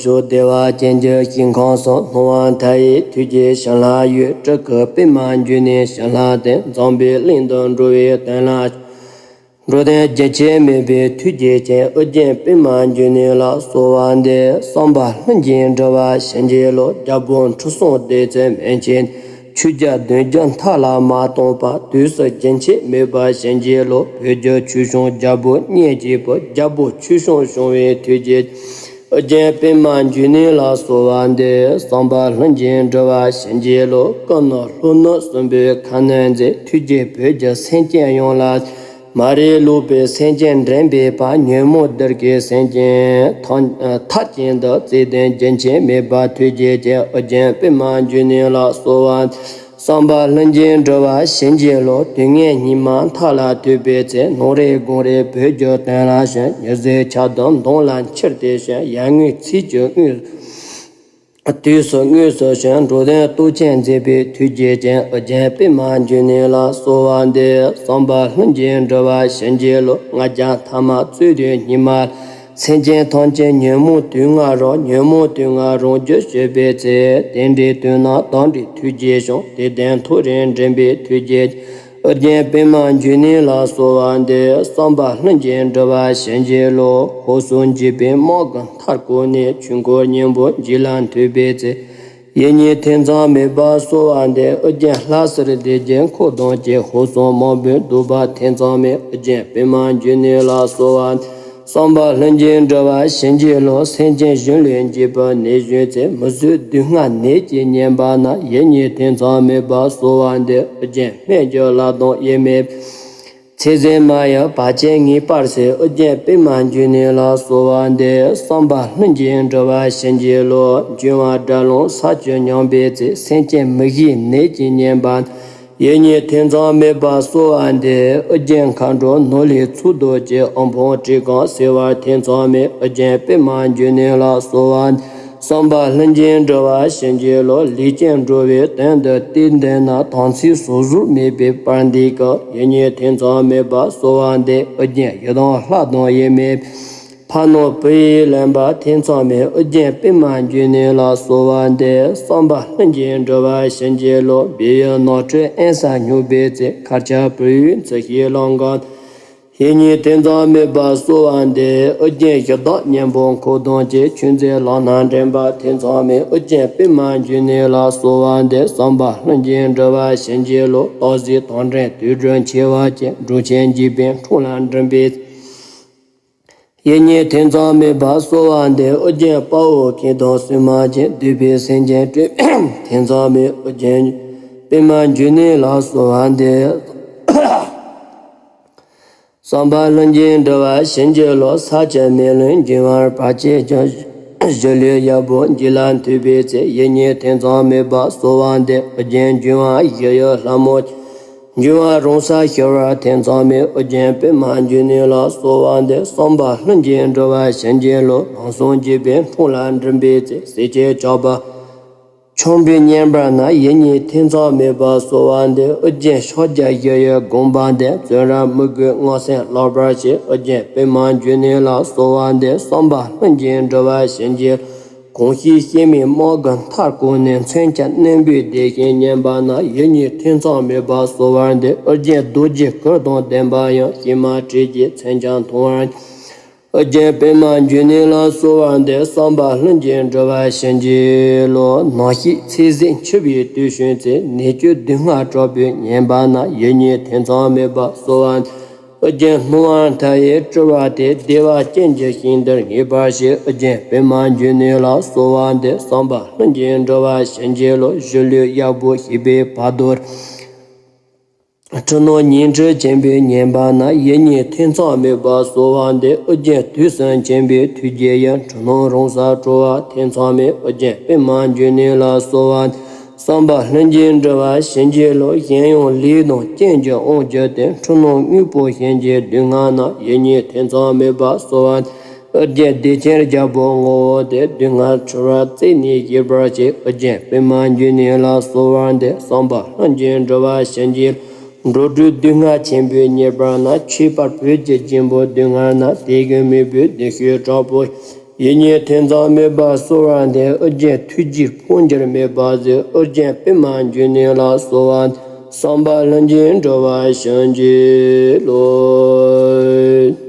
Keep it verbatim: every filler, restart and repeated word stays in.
ཕྱོགས་བདེ་བ་ཅན་གྱི་ཞིང་ཁམས་སུ། སྣང་བ་མཐའ་ཡས་ཐུགས་རྗེའི་བྱིན་རླབས་ཡོད། སྤྲུལ་སྐུ་པདྨ་འབྱུང་གནས་བྱིན་རླབས་ལྡན། འཛམ་བུའི་གླིང་དུ་འགྲོ་བའི་དོན་ལ། འགྲོ་དོན་རྒྱུན་ཆད་མེད་པའི་ཐུགས་རྗེ་ཅན། ཨོ་རྒྱན་པདྨ་འབྱུང་གནས་ལ་གསོལ་བ་འདེབས། གསུམ་པ་ལྷུན་གྱིས་འགྲུབ་པར་བྱིན་གྱིས་རློབས། རྒྱལ་པོ་ཁྲི་སྲོང་ལྡེ་བཙན་མན་ཆད། ཆོས་རྒྱལ་གདུང་བརྒྱུད་མཐའ་ལ་མ་སྟོངས་པ། དུས་སུ་རྒྱུན་ཆད་མེད་པར་བྱིན་གྱིས་རློབས། བོད་ཀྱི་ཆོས་སྐྱོང་རྒྱལ་པོ་སྙིང་རྗེ་བོ། རྒྱལ་པོ་ཆོས་སྐྱོང་བྱུང་བའི་ཐུགས་རྗེ། ཨོ་རྒྱན་པདྨ་འབྱུང་གནས་ལ་གསོལ་བ་འདེབས། གསུམ་པ་ལྷུན་གྱིས་འགྲུབ་པར་བྱིན་གྱིས་རློབས། སྐུ་ནི་ལྷོ་ནུབ་སྲིན་པོའི་ཁ་གནོན་མཛད། ཐུགས་རྗེས་བོད་ཀྱི་སེམས་ཅན་ཡོངས་ལ། མ་རིག་ལུག་པའི་སེམས་ཅན་འདྲེན་པའི་དཔལ། ཉོན་མོངས་གདུལ་དཀའི་སེམས་ཅན་ཐམས་ཅད། མཐར་གྱིས་འདུལ་བརྩེ་ལྡན་རྒྱུན་ཆད་མེད་པ་ཐུགས་རྗེ་ཅན། ཨོ་རྒྱན་པདྨ་འབྱུང་གནས་ལ་གསོལ་བ། གསུམ་པ་ལྷུན་གྱིས་འགྲུབ་པར་བྱིན་གྱིས་རློབས། དུས་ངན་སྙིགས་མ་མཐའ་ལ་ཐུག་པའི་ཚེ། ནོར་རེ་དགོང་རེ་བོད་ཀྱི་དོན་ལ་བྱོན། ཉི་ཟེར་འཆར་སྡུད་མདུང་ལ་འཁྱིལ་ཏེ་བྱོན། ཡར་ངོའི་ཚེས་ཀྱི་དངོས། དུས་སུ་དངོས་སུ་བྱོན། འགྲོ་དོན་སྟོབས་ཆེན་མཛད་པའི་ཐུགས་རྗེ་ཅན། ཨོ་རྒྱན་པདྨ་འབྱུང་གནས་ལ་གསོལ་བ་འདེབས། གསུམ་པ་ལྷུན་གྱིས་འགྲུབ་པར་བྱིན་གྱིས་རློབས། ལྔ་བརྒྱ་ཐ་མ་རྩོད་དུས་སྙིགས་མ། སེམས་ཅན་ཐམས་ཅད་ཉོན་མོངས་དུག་ལྔ་རང་། ཉོན་མོངས་དུག་ལྔ་རང་རྒྱུ་བྱེད་པའི་ཚེ། དེ་འདྲའི་དུས་ན་དམ་པའི་ཐུགས་རྗེ་བྱུང་། དེ་དོན་ཐོག་རེ་འདྲེན་པའི་ཐུགས་རྗེ། ཨོ་རྒྱན་པདྨ་འབྱུང་གནས་ལ་གསོལ་བ་འདེབས། གསུམ་པ་ལྷུན་གྱིས་འགྲུབ་པར་བྱིན་གྱིས་རློབས། འཁོར་གསུམ་འཇིག་པའི་དམག་གི་མཐར་བསྐོར་ནས། ཆོས་འཁོར་གཉན་པོ་འཇིག་ལ་ཐུག་པའི་ཚེ། ཡིད་གཉིས་ཐེ་ཚོམ་མེད་པར་གསོལ་བ་འདེབས། ཨོ་རྒྱན་ལྷ་སྲིན་སྡེ་བརྒྱད་འཁོར་དང་བཅས། འཁོར་གསུམ་དམག་དཔུང་བཟློག་པར་ཐེ་ཚོམ་མེད། ཨོ་རྒྱན་པདྨ་འབྱུང་གནས་ལ་གསོལ་བ། གསུམ་པ་ལྷུན་གྱིས་འགྲུབ་པར་བྱིན་གྱིས་རློབས། སེམས་ཅན་གཞན་ལུས་འཇིག་པའི་ནད་གཞོན་ཚེ། མི་བཟོད་སྡུག་བསྔལ་ནད་ཀྱིས་ཉེན་པ་ན། ཡིད་གཉིས་ཐེ་ཚོམ་མེད་པར་གསོལ་བ་འདེབས། ཨོ་རྒྱན་སྨན་གྱི་བླ་དང་དབྱེར་མེད། ཚེ་ཟད་མ་ཡིན་བར་ཆད་ངེས་པར་སེལ། ཨོ་རྒྱན་པདྨ་འབྱུང་གནས་ལ་གསོལ་བ་འདེབས། གསུམ་པ་ལྷུན་གྱིས་འགྲུབ་པར་བྱིན་གྱིས་རློབས། འབྱུང་བ་དགྲ་ལྷ་ས་བཅུར་མྱངས་པའི་ཚེ། སེམས་ཅན་མི་ཤེས་ནད་ཀྱིས་ཉེན་པ། ཡིད་གཉིས་ཐེ་ཚོམ་མེད་པར་གསོལ་བ་འདེབས། ཨོ་རྒྱན་མཁའ་འགྲོ་ནོར་ལྷའི་ཚོགས་དང་བཅས། དབུལ་ཕོངས་བཀྲེས་སྐོམ་སེལ་བར་ཐེ་ཚོམ་མེད། ཨོ་རྒྱན་པདྨ་འབྱུང་གནས་ལ་གསོལ་བ། གསུམ་པ་ལྷུན་གྱིས་འགྲུབ་པར་བྱིན་གྱིས་རློབས། ལས་ཅན་འགྲོ་བའི་དོན་དུ་གཏན་འདོན་ན། དམ་ཚིག་ཟུག་གཟེར་མེད་པའི་བར་འདི་སྐབས། ཡིད་གཉིས་ཐེ་ཚོམ་མེད་པར་གསོལ་བ་འདེབས། ཨོ་རྒྱན་ཡི་དམ་ལྷ་དང་དབྱེར་མེད། ཕ་ནོར་བུ་ཡིས་ལེན་པར་ཐེ་ཚོམ་མེད། ཨོ་རྒྱན་པདྨ་འབྱུང་གནས་ལ་གསོལ་བ་འདེབས། གསུམ་པ་ལྷུན་གྱིས་འགྲུབ་པར་བྱིན་གྱིས་རློབས། བེའུ་ནོར་འཁྲུལ་གཡེང་སར་སྙོགས་པའི་ཚེ། མཁར་ཆག་བུ་ཡུག་འཚིག་ཤིང་རླུང་གིས། ཡིད་གཉིས་ཐེ་ཚོམ་མེད་པར་གསོལ་བ་འདེབས། ཨོ་རྒྱན་ཡི་དམ་གཉན་པོ་འཁོར་དང་བཅས། ཆོས་མཛད་ལམ་སྣ་འདྲེན་པར་ཐེ་ཚོམ་མེད། ཨོ་རྒྱན་པདྨ་འབྱུང་གནས་ལ་གསོལ་བ་འདེབས། གསུམ་པ་ལྷུན་གྱིས་འགྲུབ་པར་བྱིན་གྱིས་རློབས། སྟག་གཟིག་དོམ་དྲེད་དུད་འགྲོ་མཆེ་བ་ཅན། འབྲོག་ཆེན་འཇིག་པའི་འཁྲུག་ལ་འགྲིམ་པའི། ཡིད་གཉིས་ཐེ་ཚོམ་མེད་པར་གསོལ་བ་འདེབས། ཨོ་རྒྱན་དཔའ་བོ་ཁྱེད་དང་སྲུང་མ་ཅན། འདུས་པའི་སེམས་ཅན་བཀྲེས་ཐེ་ཚོམ་མེད། ཨོ་རྒྱན་པདྨ་འབྱུང་གནས་ལ་གསོལ་བ་འདེབས། གསུམ་པ་ལྷུན་གྱིས་འགྲུབ་པར་བྱིན་གྱིས་རློབས། ས་ཆུ་མེ་རླུང་འབྱུང་བ་བར་ཆད་ཀྱང་། གཞིས་ལུས་ཡར་པོ་འཇིག་ལ་ཐུག་པའི་ཚེ། ཡིད་གཉིས་ཐེ་ཚོམ་མེད་པར་གསོལ་བ་འདེབས། ཨོ་རྒྱན་འབྱུང་བ་གཞི་གཡོ་ལྷ་མོ། འབྱུང་བ་རང་སར་ཤོར་བར་ཐེ་ཚོམ་མེད། ཨོ་རྒྱན་པདྨ་འབྱུང་གནས་ལ་གསོལ་བ་འདེབས། གསུམ་པ་ལྷུན་གྱིས་འགྲུབ་པར་བྱིན་གྱིས་རློབས། ལམ་སྲང་འཇིག་པའི་འཁྲུག་ལ་འགྲིམ་པའི་ཚེ། བསད་ཁྱེར་ཇག་པ་ཆོམ་པོས་ཉེན་པ་ན། ཡིད་གཉིས་ཐེ་ཚོམ་མེད་པར་གསོལ་བ་འདེབས། ཨོ་རྒྱན་ཕྱག་རྒྱ་བཞི་ཡི་དགོངས་པ་འདི། བཙོན་རར་མི་དགོས་མངོན་སེམས་ལག་པར་བྱས། ཨོ་རྒྱན་པདྨ་འབྱུང་གནས་ལ་གསོལ་བ་འདེབས། གསུམ་པ་ལྷུན་གྱིས་འགྲུབ་པར་བྱིན་གྱིས། གང་ཞིག་སྐྱེ་མེད་དམག་གི་མཐར་བསྐོར་ནས། མཚོན་ཆ་རྣོན་པོས་བདས་ཤིང་ཉེན་པ་ན། ཡིད་གཉིས་ཐེ་ཚོམ་མེད་པར་གསོལ་བ་འདེབས། ཨོ་རྒྱན་རྡོ་རྗེ་གུར་དང་ལྡན་པ་ཡང་། གཤེད་མ་ཁྲིད་ཀྱི་མཚོན་ཆ་མཐོང་བར། ཨོ་རྒྱན་པདྨ་འབྱུང་གནས་ལ་གསོལ་བ་འདེབས། གསུམ་པ་ལྷུན་གྱིས་འགྲུབ་པར་བྱིན་གྱིས་རློབས། ནམ་ཞིག་ཚེ་ཟད་འཆི་བའི་དུས་བྱུང་ཚེ། ནད་བཅོས་སྡུག་བསྔལ་དྲག་པོས་ཉེན་པ་ན། ཡིད་གཉིས་ཐེ་ཚོམ་མེད་པར་གསོལ་བ། ཨོ་རྒྱན་སྣང་བ་མཐའ་ཡས་སྤྲུལ་པ་སྟེ། བདེ་བ་ཅན་གྱི་ཞིང་འདིར་ངེས་པར་ཤོག། ཨོ་རྒྱན་པདྨ་འབྱུང་གནས་ལ་གསོལ་བ་འདེབས། གསུམ་པ་ལྷུན་གྱིས་འགྲུབ་པར་བྱིན་གྱིས་རློབས། གཞིས་ལུས་ཡར་པོ་གཤེགས་པའི་བར་དོར། འཁྲུལ་སྣང་ཉིང་འཁྲུལ་ཆེན་པོས་ཉེན་པ་ན། ཡིད་གཉིས་ཐེ་ཚོམ་མེད་པར་གསོལ་བ་འདེབས། ཨོ་རྒྱན་དུས་གསུམ་མཁྱེན་པའི་ཐུགས་རྗེ་ཡིས། འཁྲུལ་སྣང་རང་སར་གྲོལ་བར་ཐེ་ཚོམ་མེད། ཨོ་རྒྱན་པདྨ་འབྱུང་གནས་ལ་གསོལ་བ། གསུམ་པ་ལྷུན་གྱིས་འགྲུབ་པར་བྱིན་གྱིས་རློབས། གཞན་ཡང་ལས་དང་རྐྱེན་གྱི་དབང་བྱས་ཏེ། འཁྲུལ་སྣང་དངོས་པོ་གཞན་གྱི་སྡུག་བསྔལ་ན། ཡིད་གཉིས་ཐེ་ཚོམ་མེད་པར་གསོལ་བ། ཨོ་རྒྱན་བདེ་ཆེན་རྒྱལ་པོའི་ངོ་བོ་སྟེ། སྡུག་བསྔལ་འཁྲུལ་པ་རྩད་ནས་ཞི་བར་བྱེད། ཨོ་རྒྱན་པདྨ་འབྱུང་གནས་ལ་གསོལ་བ་འདེབས། གསུམ་པ་ལྷུན་གྱིས་འགྲུབ་པར་བྱིན་གྱིས། འགྲོ་དྲུག་སྡུག་བསྔལ་ཆེན་པོས་ཉེན་པ་ན། ཁྱད་པར་བོད་ཀྱི་འཇིམ་པའི་སྡུག་བསྔལ་ན། དད་གུས་མོས་པའི་གདུང་ཤུགས་དྲག་པོས། ཡིད་གཉིས་ཐེ་ཚོམ་མེད་པར་གསོལ་བ་འདེབས། ཨོ་རྒྱན་ཐུགས་རྗེས་འཕོ་འགྱུར་མེད་པར་མཛོད། ཨོ་རྒྱན་པདྨ་འབྱུང་གནས་ལ་གསོལ་བ་འདེབས། བསམ་པ་ལྷུན་གྱིས་འགྲུབ་པར་ཤོག་ཅིག་ལོ།